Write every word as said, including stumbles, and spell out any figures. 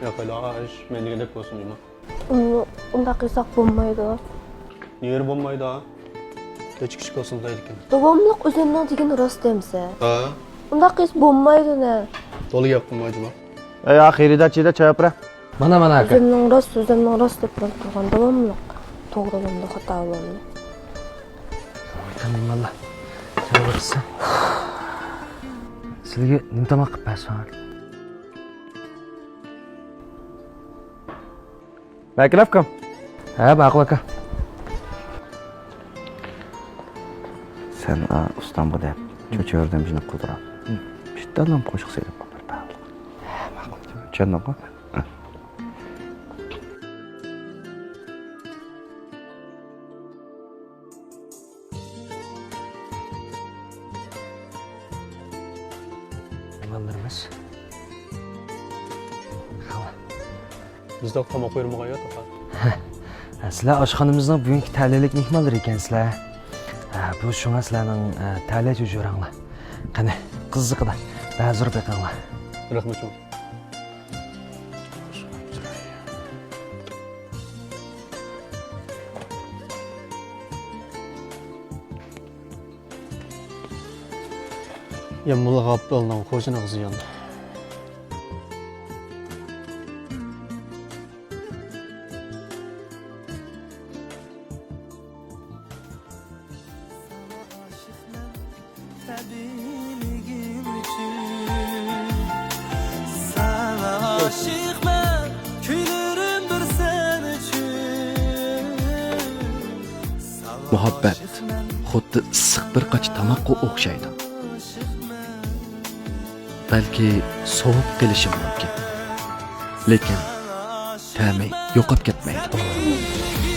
ياق، ئىلاج، مەن دېگەندەك بولسۇن جۇمۇ. ئۇنى ئۇنداق قىلساق بولمايدۇ. نېرى بولمايدۇ؟ كىچىك كىچىك بولسۇن دەيدىكەن. داۋاملىق ئۆزۈمنىڭ دېگىنى راست دەمسە. ھە؟ ئۇنداق قىلسا بولمايدۇ نە. تولا گەپ قىلمايدۇ بۇ. ئەي، خېرىدار، چىدا چاي ئاپىرە. مانا، مانا، ئاكا. ئۆزۈمنىڭ راست، ئۆزۈمنىڭ راست دەپ تۇرغان داۋاملىق. توغرا بولامدۇ، خاتا بولامدۇ؟ قېنى، ماللا. سەۋر قىلسا. سىلىگە نېمە تاماق قىلىپ بەرسەم؟ ماكىناپكام. ھە، ماقۇل ئاكا. سەن، ئا، ئۇستامغا دەپ، چۆچۈرىدىن بىرنى قىلدۇراپ. بىتتەلەم قوشۇق سېلىپ قويۇپ بەر. ھە، ماقۇل. چۈشەندىڭغۇ؟ مېھمانلىرىمىز. بىزدە تاماق بۇيرۇمىغان يوق، ئاكا. ھە، سىلەر ئاشخانىمىزنىڭ بۈگۈنكى تەلەيلىك مېھمانلىرى ئىكەنسىلەر. ھە، بۇ شۇڭا سىلەرنىڭ، ئە، تەلەي چۆچۈرەڭلار. قېنى، قىزىقىدا، بەزىرى بېقىڭلار. رەھمەت چوڭ. يا مۇلا غاپپىلنىڭ خوجىنىغا زىيان. مۇھەببەت خۇددى ئىسسىق بىر قاچا تاماققا ئوخشايدۇ. بەلكى سوۋۇپ قېلىشى مۇمكىن، لېكىن تەمى يوقاپ كەتمەيدۇ.